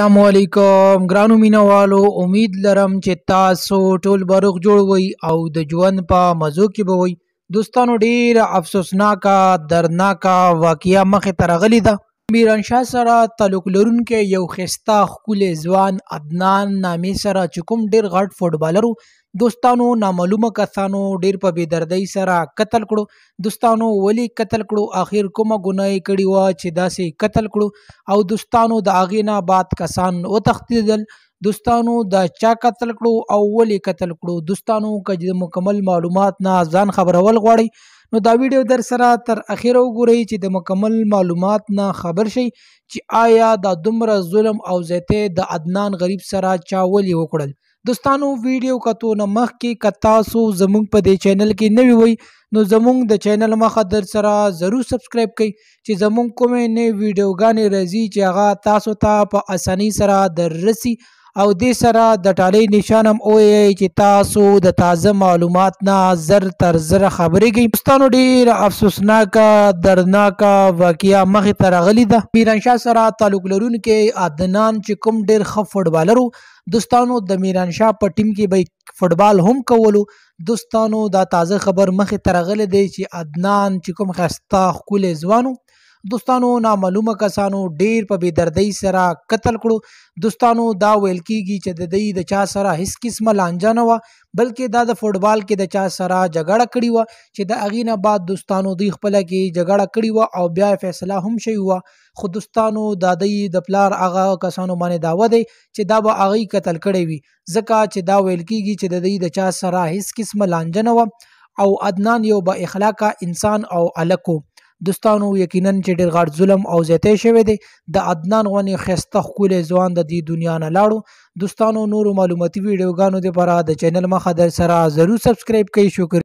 السلام علیکم ګرانو مینوالو، امید لرم چې تاسو ټول به روغ جوړ وئ او د ژوند په مزو کې به وئ. دوستانو، ډیره افسوسناکه دردناکه واقعه مخې ته راغلې ده. میرانشاه سره تعلق لرونکی یو ښایسته ښکلی ځوان عدنان نامې سره چې کوم ډیر غټ فوټبالر و، دوستانو نامعلومه کسانو ډیر په بېدردۍ سره قتل کړو. دوستانو، ولې قتل کړو؟ اخر کومه ګناه یې کړې وه چې داسې قتل کړو؟ او دوستانو، د هغې نه بعد کسان وتښتېدل. دوستانو، دا چا قتل کړو او ولې قتل کړو؟ دوستانو، که د مکمل معلومات نه ځان خبرول غواړئ نو دا ویډیو در سره تر اخره وګورئ چې د مکمل معلومات نه خبر شئ چې آیا دا دومره ظلم او زیاتی د عدنان غریب سره چا ولې وکړل. دوستانو، ویډیو کتو نه مخکې که تاسو زموږ په دې چینل کې نوي وئ نو زموږ د چینل مخه در سره ضرور سبسکرایب کړئ چې زموږ کومې نوې ویډیوګانې راځي چې هغه تاسو ته په اسانۍ سره در رسي، او دې سره د ټالۍ نشان هم ووایئ چې تاسو د تازه معلومات نه زر تر زره خبرېږئ. دوستانو، ډېره افسوسناکه دردناکه واقعه مخې ته راغلې ده. میرانشاه سره تعلق لرونکی عدنان چې کوم ډېر ښه فوټبالر و، دوستانو د میرانشاه په ټیم کې به یې فوټبال هم کولو. دوستانو، دا تازه خبر مخې ته راغلی دی چې عدنان چې کوم ښایسته ښکلی ځوان و، دوستانو نامعلومه کسانو ډیر په بېدردۍ سره قتل کړو. دوستانو، دا ویل کیږي چې د دوی د چا سره هیڅ قسمه لانجه نه وه، بلکې دا د فوټبال کې د چا سره جګړه کړې وه چې د هغې نه بعد دوستانو دوی خپله کې جګړه کړې وه او بیا یې فیصله هم شوې وه. خو دوستانو، دا دوی د پلار هغه کسانو باندې دعوه دی چې دا به هغوی قتل کړی وي، ځکه چې دا ویل کیږي چې د دوی د چا سره هیڅ قسمه لانجه نه وه او عدنان یو با اخلاقه انسان او هلک و. دوستانو، یقینا چې ډېر غټ ظلم او زیاتی شوی دی. د عدنان غوندې ښایسته ښکلی ځوان د دې دنیا نه لاړو. دوستانو، نورو معلوماتي ویډیوګانو دپاره د چینل مخه در سره ضرور سبسکرایب کړئ. شکر.